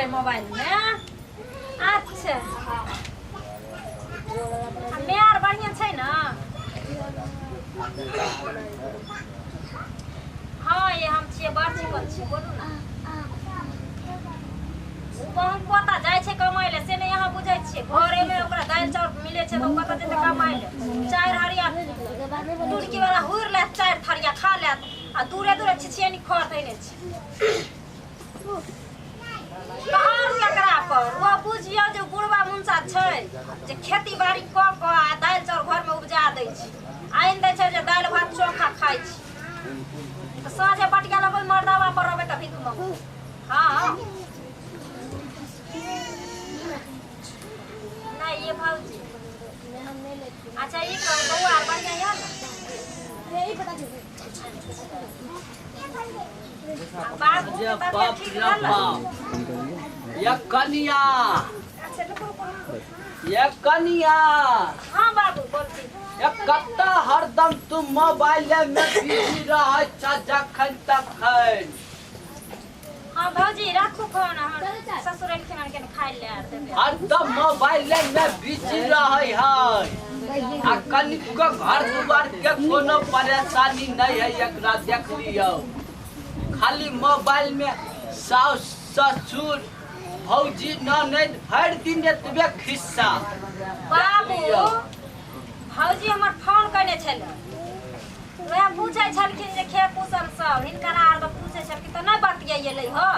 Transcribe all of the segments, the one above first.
छलै मोबाइल में। अच्छा आ my are बढ़िआँ छै ने? हँ ये हम छियै, बड़ चिकन छियै, बोलू ने। ओ हम कतऽ जाइ छै कमाइ लए से नहि अहाँ बुझै छियै। घरेमे ओकरा दालि चाउर मिलै छै तऽ ओ कतऽ जेतै कमाइ लए? चारि हरिया टुटकी वाला हुर लेत, चारि थरिया खा लेत आ दूरे दूरे छिछियनी खर धैने छै। कहाँ केकरा पर ओ बुझियौ जे बुढ़वा मुनसा छै जे खेती बाड़ी कऽ कऽ आ दालि चाउर घरमे उपजा दै छै, आनि दै छै जे दालि भात चोखा खाइ छी। तऽ साँझे बटिया लेबै, मर्दाबा पर रहबै तऽ भीख मंगबै। हाँ नहीं ये भौजी। अच्छा ई कहू बौआ आर बढ़िआँ यऽ ने? आ बाबूके जे तबियत बाप ठीक रे रहल? बाप, ये कनिया। अच्छा रुकू रुकू रुकू। ये कनिया। हाँ बाबू बोलती। ये कत्ता हरदम तू मोबाइल में बिजी रहै छ जखन तखन। हाँ भौजी राखू फोन, हमर ससुर एलखिन हन, कनि खाइ लए आर देबै। हरदम मोबाइल में बिजी रहै है आ कनिको घर दुआर के कोनो परेशानी नहीं है एकरा। देख लियौ, खाली मोबाइल में साउस ससुर भौजी ननैद भरि दिन एतबे खिस्सा। बाबू भौजी हमर फोन कयने छलै, वएह पूछै छलखिन जे खे कुशल सब हिनकर आर तऽ पूछै छलखिन तऽ नहि बतियेलै हँ।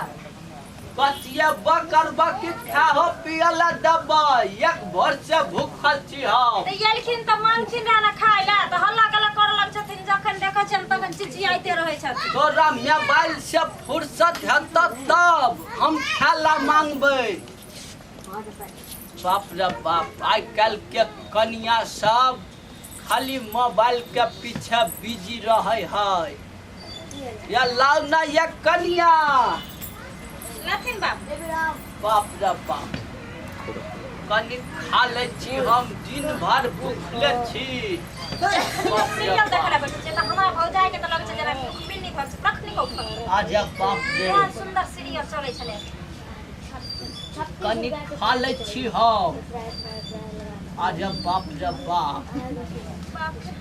बतियेबो करबो कि खाहो पियला देबै? एक भोर से भूखल छी हम। तऽ एलखिन तऽ मांगथिन रहे ने खाय लए, तऽ हल्ला गल्ला करऽ लग छथिन, जखन देखै छियनि तखन चिचियाइते रहै छथिन। तोरा मोबाइल से फुर्सत हेतौ तब हम खाला मांगबै। बाप रे बाप, आइ काल्हि के कनिया सब खाली मोबाइल के पीछे बिजी रहे है। या लाउ ना ये कनिया। लथिन बाबू। बाप रे बाप, कनि खा लै छी, हम दिन भर भूखले छी। बाप रे सीरियल देखै लए बैठल छियै तऽ हमरा भौजाई के तऽ लगै छै जेना मिन्नी भर छै तखनी कऽ उठल। अरे बाप रे, केहन सुन्दर सीरियल चलै छलै। कनि खा लै छी हम। अरे बाप रे बाप। बाप रे,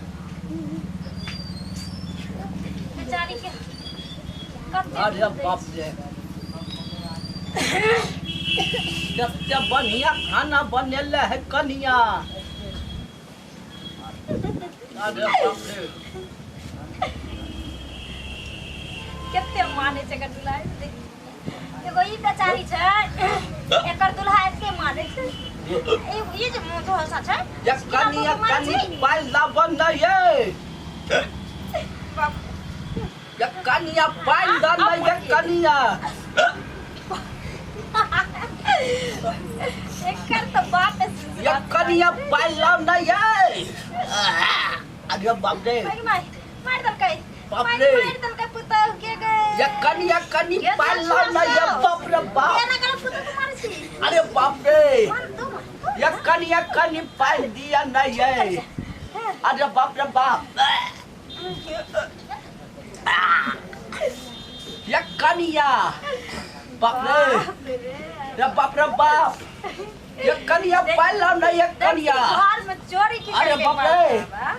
बेचारी के कते अरे दुख दै बाप छै। रे, कते बढ़िया खाना बनेले है कनिया। अरे बाप रे, कते मानै छै एकर दुल्हा। एगो ई बेचारी छै, एकर दुल्हा एते मानै छै। ई जे मुँह धोसा छै। ये कनिया, कनि पाइ लाबऽ न ये। बाप। ये कनिया, पाइ दऽ न ये कनिया। एकर तऽ बात ये कनिया, पाइ लाउ न ये। अरे बाप रे, मारि मारि देलकै। बाप मारि रे। मारि देलकै पुतहु के गए। ये कनिया, कनि ये पाइ लाउ न ये। बाप रे बाप, एना कल पुतहु के मारै छी। अरे बाप रे, मार दो, मार दो। ये कनिया, कनि पाइ दिया न ये। अरे बाप रे बाप, ये कनिया, बाप रे। बाप रे। रे बाप रे बाप, ये कनिया, पाइ लाउ न ये कनिया। घर में चोरी की अरे करके बाप रे। मार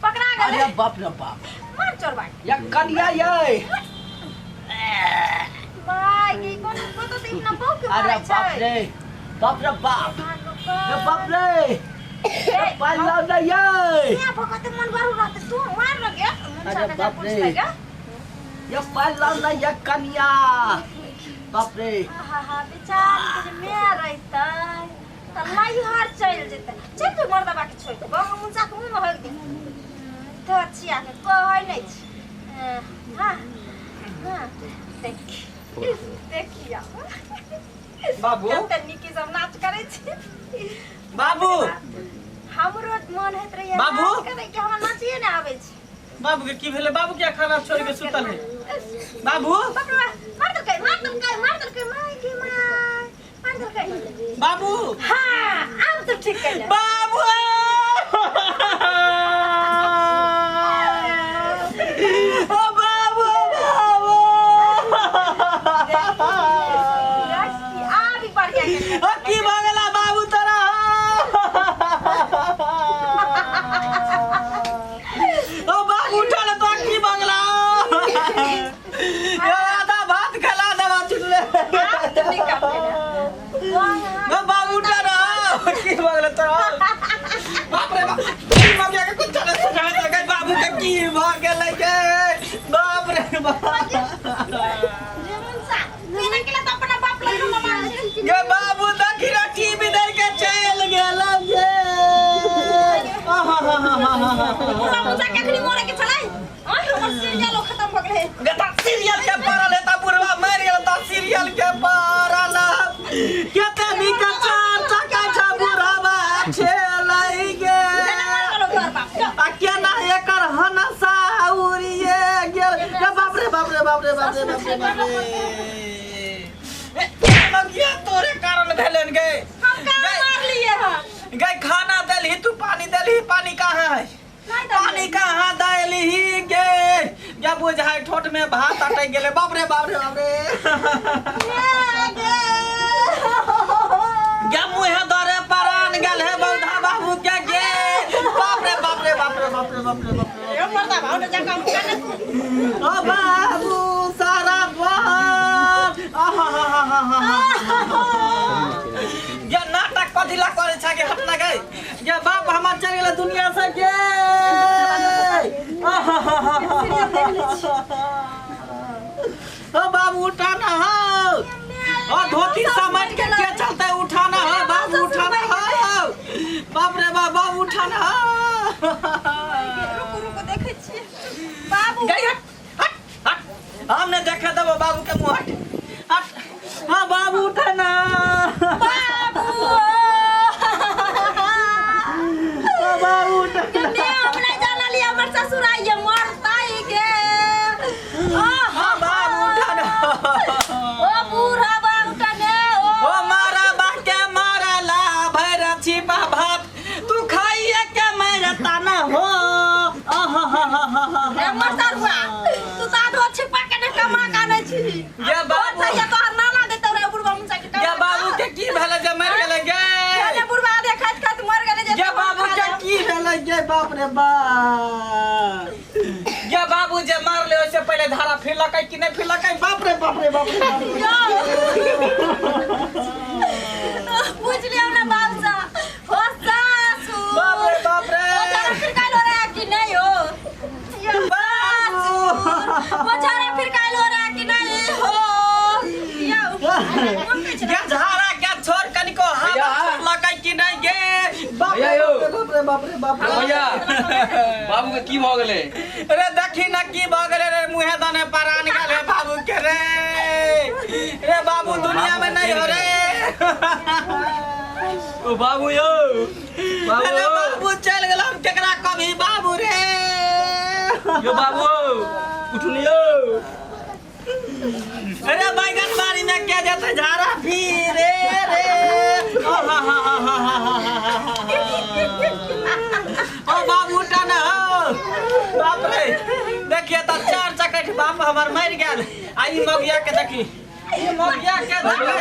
पकड़ा अरे गेलै। बाप रे बाप, मार चोरबा। ये कनिया ये। भाई की कोन को तो इतना बहु के अरे मारै बाप छै। रे, बाप रे बाप रे बाप रे, पाइ लाउ न ये। ये भगत मन बारू रहते तू मार लगे। अरे बाप रे। ये पाइ लाउ न ये कनिया, बाप रे। हा हा, बेचारी के जे my रहितै तऽ नैहर चलि जेतै। चलि तू मर्दबा के छोड़ि दे, हम मुंचा के मुँह में हगि दे तो छिया के कहै नहि छी। हाँ हाँ, देखी देखियौ बाबू। कते नीक सब नाच करै छै। बाबू। हमरो मन होइत रहैया बाबू। नाच करै के, हमरा नाचिए नहि आबै छै। बाबू के की भेलै? बाबू क्या खाना छोड़ के सुतल है बाबू? बाप रे बाप, मार देलकै, मार देलकै, मार देलकै, माय गे my, मार देलकै। बाबू। हाँ आब तऽ ठीक कैले। बाबू, ओ बाबू, बाबू। देखी, जे मुनसा केना केना तऽ अपना बाप लग न मारै छी। गे बाबू देखी रे टीवी धर के चल गेल गे। बुढ़वा मुनसा कखनी मरे के छलै? आँय, हमर सीरियलो खत्म भऽ गेलै। गे ता सीरियल के पड़ल है ता बुढ़वा मर गेल ता सीरियल के पड़ल केते नीक चार चका छ बुढ़वा छेलै गे। केना मर गेलौ तोहर बाप? जो। आ केना एकर हनसा उड़िए गेल गे। बाप रे बाप रे बाप रे बाप रे बाप रे बाप रे। ए, मगिया तोरे कारण भेलन गे। हम कहाँ मारलियै हन? गे खाना देलही तू, पानी देलही? पानी कहाँ है? नहि देलियै। पानी कहाँ देलही गे? या बुझाइ ठोट में भात अटक गेलै। बाप रे बाप रे बाप रे। गे। गे मुँहे दरे परान गेल हे बौधा बाबू के गे। बाप रे बाप रे बाप रे बाप रे बाप रे बाप रे। ए मर्दा भाउ न जाका काने तू। ओ बाबू सारा बाप आहा। गे नाटक कथी ला करे छ गे? हट ना गे। गे बाप हमर चल गेल दुनिया से गे। ओ बाबू उठाना हो। ओ धोती समेट के के चलते? उठाना हो बाबू, उठाना हो। बाप रे बाप, बाबू उठाना हो। रुकू रुकू, देखै छियै बाबू। गई हट हट हट, हम ने देखे देबो बाबू के मुंह। हट हट। हाँ बाबू उठाना। बाबू। ओ बाबू उठाना। गे हम नहि जानलियै हमर ससुर आइए मरतै गे। हाँ बाबू उठाना। ओ बूढ़ा बाबू कने ओ। ओ मारा बा के मारला भैर छिपा भात तू खाइए के मरता न हो। रे मरता रुआ, तू तऽ आधो छिपा के ने कमा के आनै छी। गे बाबू। चाहिए तोहर नाना देतौ रे बुढ़वा मुसा के। गे बाबू के की भेलै जे मरि गेलै गे? गे बुढ़वा आधे खाइत खाइत मर गेलै जे। गे बाबू के की भेलै गे? बाप रे बाप। गे बाबू जे मारले ओइसे पहिले धारा फिरलकै कि नहि फिरलकै? बाप रे बाप रे बाप रे बाप रे। पूछ लियौ ने बाबू सँ। हो सासु। बाप रे बाप रे। ओ झाड़ा फिर काल्हि हो रहा है कि नहीं हो? बाबू। वो झाड़ा फिर काल्हि हो रहा है कि नहीं हो? यौ। गे झाड़ा के छोड़ कनिको हवा भैया। छोड़लकै कि नहि गे? बाप रे। भैया यौ। बाप रे बाप रे बाप रे। भैया, बाबू के की भऽ गेलै? रे देखी न की भऽ गेलै रे। मुँहे दने परान गेल हे बाबू के रे। रे बाबू दुनिया में नहीं हो रे। ओ बाबू यौ, बाबू। अरे बाबू चल गेल, हम केकरा कभी बाबू रे। यौ बाबू, उठू ने यौ। अरे बैगन बाड़ी में के जेतै झाड़ा फिरे रे? ओ हा हा हा हा हा हा हा हा। ओ बाबू उठा न हो। बाप रे, देखिए तऽ चार चकट बाप हमर मरि गेल। आ ई मगिया के देखी, ई मगिया के देखी। मगिया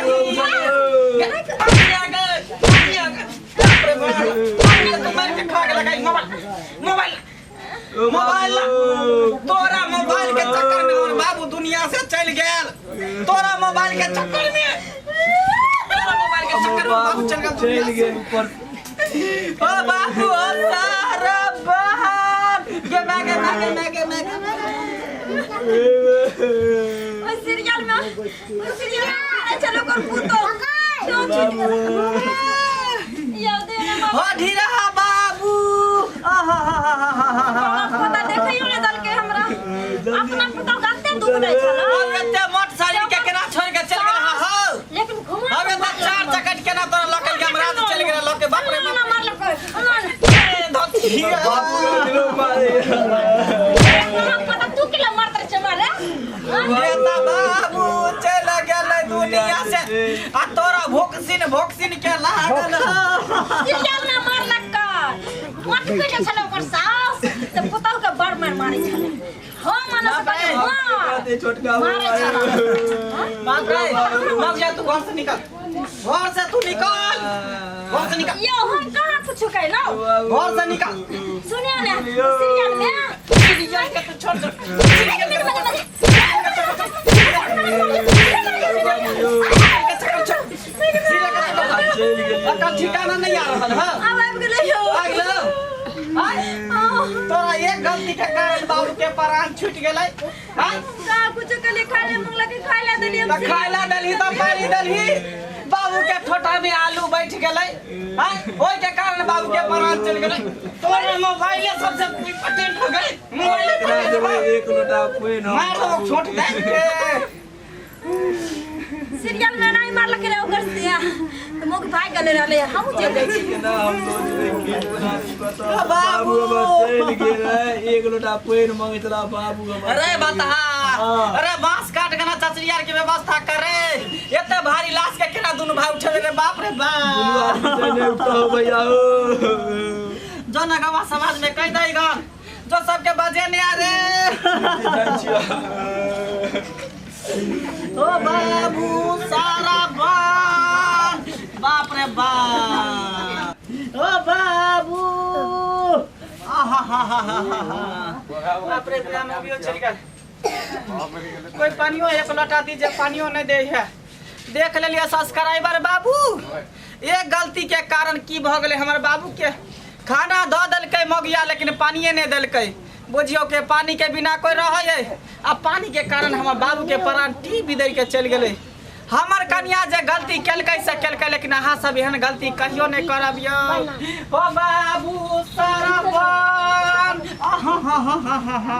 के, मगिया के, बाप रे बाप, मगिया तू मार के खा गेलक। ई मोबाइल मोबाइल मोबाइल, तोरा मोबाइल के चक्कर में हमर बाबू दुनिया से चल गेल। तोरा मोबाइल के चक्कर में, तोरा मोबाइल के चक्कर में बाबू चल गेल दुनिया चलि से। गेल ऊपर। ओ बाबू, ओ सारा बाप गे मैं गे मैं गे मैं गे मैं गे। ओइ सीरियल में, ओइ सीरियल में मारै छलै ओकर पुतोह। सेहो छुटि गेल। यौ दे ने बाबू। हो ढीरा बाबू। आहा हा हा हा हा हा। पता देखैयो ने देलकै हमरा। अपना पुतोह कते दुख दै छलै। अब एते मोट शरीर के केना छोड़ के चल गेल हो? लेकिन घुमा अब एते चार चकट केना तोरा लके गमराज चल गेल लके? बाप रे ना बाप। मारलकै ना। ए, धोती। बाबू के मारे। पता तू केला मारत रहे छै मारे? बेटा बाबू चल गेल दुनिया से आ तोरा भोकसिन भोकसिन के लागल हो। सीरियल ना मारलक। मट पीटे छलै ओकर सास से पुतोह के बड़ मार मारै छलै। हम माने से कहलियै मार। छोटका। मारै छलै। बाप रे मग जा, तू घर से निकल, घर से तू निकल, घर से निकल। यौ, हम कहाँ कुछ कहलौं? घर से निकल। सुनियो ने, सीरियल में सीरियल के तू छोड़ छोड़। सीरियल के चक्कर छोड़, सीरियल के चक्कर। चलि गेल। अकल ठिकाना नहीं आ रहल है। आब आबि गेलै यौ। आ गेलौ? आय, तोरा एक गलती के कारण बाबू के के प्राण छूट गेलै। हाँ? का कुछ के खाए ले मंगला के खाए ला देलिए। त खाए ला देलही त पानी देलही, बाबू के ठोटा में आलू बैठ गेलै। हाँ, ओहि के कारण बाबू के प्राण चल गेलै। तोरे मोबाइले सबसे इम्पोर्टेंट हो गई, मोबाइले एक लोटा पानि मार दो छोट दे के। सीरियल में नहीं मारलक रे ओकर से त मोग भाग गेले रहले, हम चल जाइ छी। केना हम सोचबै कि बाबू हमर चलि गेलै, एक लोटा पानि मंगैत रहा बाबू हमर। अरे बता, अरे बांस काट के ना चचरी यार के व्यवस्था करे, एते भारी लाश के केना दुनू भाई उठेबे रे? बाप रे दुनू बाप, आदमी से नहि उठतौ भैया हो। जो न गवा समाज में कह दई गन जो सबके बजे नहीं आ रे। जाइ छियौ। ओ बाबू सारा बान, बाप रे बाप, ओ बाबू आहा हा हा हा हा, बाप रे बाप, में अभियो चल गए। कोई पानियो एक लोटा दीजिए, पानियो नहीं दे है। देख लेलिए सब्सक्राइबर बाबू, एक गलती के कारण की भ गेलै, हमर बाबू के खाना दऽ देलकै मगिया लेकिन पानिए नहीं देलकै। बुझियौ के पानी के बिना कोई रहै, आ पानी के कारण हमर बाबू के प्राण टी बिदर के चलि गेलै। हमर कनिया जे गलती केलकै से केलकै, लेकिन अहाँ सब एहन गलती कहियो नहीं करब यौ। ओ बाबू सारा बन, आहा हा हा हा हा।